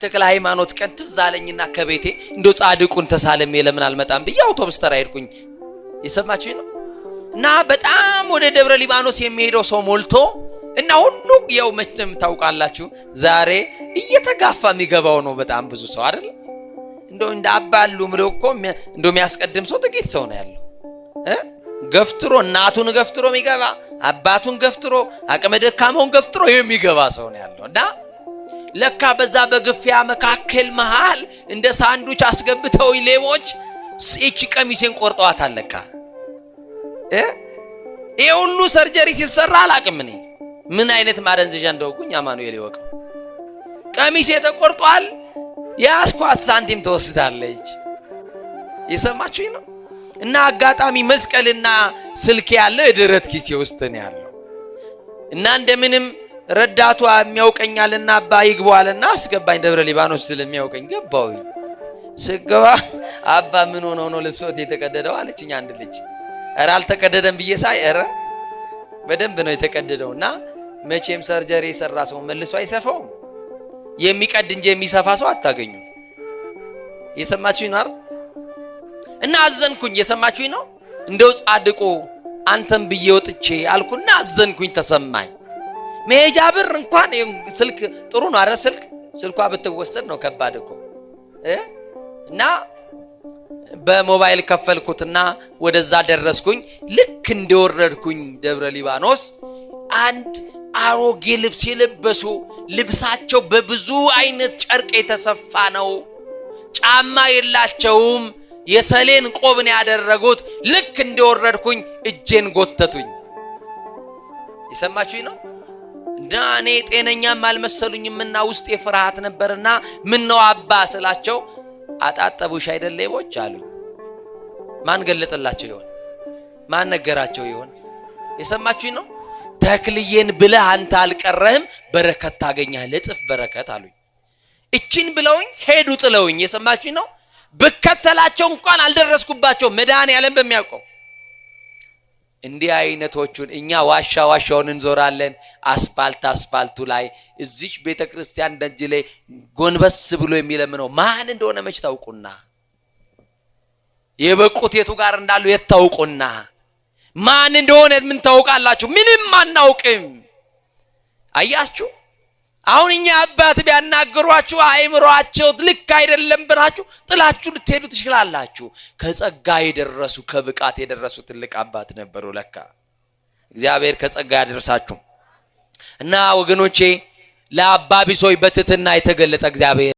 ተክለ ሃይማኖት ቀን ትዝ አለኝና ከቤቴ እንዶ ጻድቁን ተሳልሜ ለምን አልመጣም ብዬ አውቶቡስ ተራ ሄድኩኝ። የሰማችሁኝ ነው። እና በጣም ወደ ደብረ ሊባኖስ የሚሄደው ሰው ሞልቶ እና ሁሉ ያው መቼም ታውቃላችሁ ዛሬ እየተጋፋ የሚገባው ነው በጣም ብዙ ሰው አይደል? እንደው እንደ አባሉ ምለው እኮ እንደው የሚያስቀድም ሰው ጥቂት ሰው ነው ያለው እ ገፍትሮ እናቱን ገፍትሮ የሚገባ፣ አባቱን ገፍትሮ፣ አቅመ ደካማውን ገፍትሮ የሚገባ ሰው ነው ያለው። እና ለካ በዛ በግፊያ መካከል መሃል እንደ ሳንዱች አስገብተው ሌቦች ይቺ ቀሚሴን ቆርጠዋታል። ለካ ይሄ ሁሉ surgery ሲሰራ አላቅም እኔ ምን አይነት ማደንዘዣ እንደወጉኝ አማኑኤል ይወቀው። ቀሚሴ ተቆርጧል። የያዝኳት ሳንቲም ተወስዳለች። የሰማችሁኝ ነው። እና አጋጣሚ መስቀልና ስልክ ያለው የደረት ኪሴ ውስጥ ነው ያለው። እና እንደምንም ረዳቷ የሚያውቀኛልና አባ ይግባዋልና አስገባኝ። ደብረ ሊባኖስ ስለሚያውቀኝ ገባሁኝ። ስገባ አባ ምን ሆኖ ነው ልብሶት የተቀደደው አለችኝ አንድ ልጅ። ኧረ አልተቀደደም ብዬ ሳይ ኧረ በደንብ ነው የተቀደደው። እና መቼም surgery የሰራ ሰው መልሶ አይሰፋውም። የሚቀድ እንጂ የሚሰፋ ሰው አታገኙም። የሰማችሁኝ ነው አይደል? እና አዘንኩኝ። የሰማችሁኝ ነው። እንደው ጻድቁ አንተም ብዬ ወጥቼ አልኩና አዘንኩኝ፣ ተሰማኝ። መሄጃ ብር እንኳን ስልክ ጥሩ ነው። አረ ስልኳ ብትወሰድ ነው ከባድ እኮ። እና በሞባይል ከፈልኩትና ወደዛ ደረስኩኝ። ልክ እንደወረድኩኝ ደብረ ሊባኖስ አንድ አሮጌ ልብስ የለበሱ፣ ልብሳቸው በብዙ አይነት ጨርቅ የተሰፋ ነው። ጫማ የላቸውም። የሰሌን ቆብን ያደረጉት። ልክ እንደወረድኩኝ እጄን ጎተቱኝ። የሰማችሁኝ ነው። እና እኔ ጤነኛም አልመሰሉኝምና ውስጥ የፍርሃት ነበርና ምን ነው አባ ስላቸው አጣጠቡሽ አይደል ሌቦች አሉኝ። ማን ገለጠላቸው ይሆን? ማን ነገራቸው ይሆን? የሰማችሁኝ ነው። ተክልዬን ብለህ አንተ አልቀረህም፣ በረከት ታገኛለህ፣ እጥፍ በረከት አሉኝ። እችን ብለውኝ ሄዱ ጥለውኝ። የሰማችሁኝ ነው። ብከተላቸው እንኳን አልደረስኩባቸው። መድኃኔዓለም በሚያውቀው እንዲህ አይነቶቹን እኛ ዋሻ ዋሻውን እንዞራለን። አስፋልት አስፋልቱ ላይ እዚች ቤተ ክርስቲያን ደጅ ላይ ጎንበስ ብሎ የሚለምነው ማን እንደሆነ መች ታውቁና፣ የበቁት የቱ ጋር እንዳሉ የት ታውቁና፣ ማን እንደሆነ ምን ታውቃላችሁ? ምንም አናውቅም። አያችሁ፣ አሁን እኛ አባት ቢያናግሯችሁ አእምሯቸው ልክ አይደለም ብላችሁ ጥላችሁ ልትሄዱ ትችላላችሁ። ከጸጋ የደረሱ፣ ከብቃት የደረሱ ትልቅ አባት ነበሩ። ለካ እግዚአብሔር ከጸጋ ያደርሳችሁ። እና ወገኖቼ ለአባ ቢሶይ በትህትና የተገለጠ እግዚአብሔር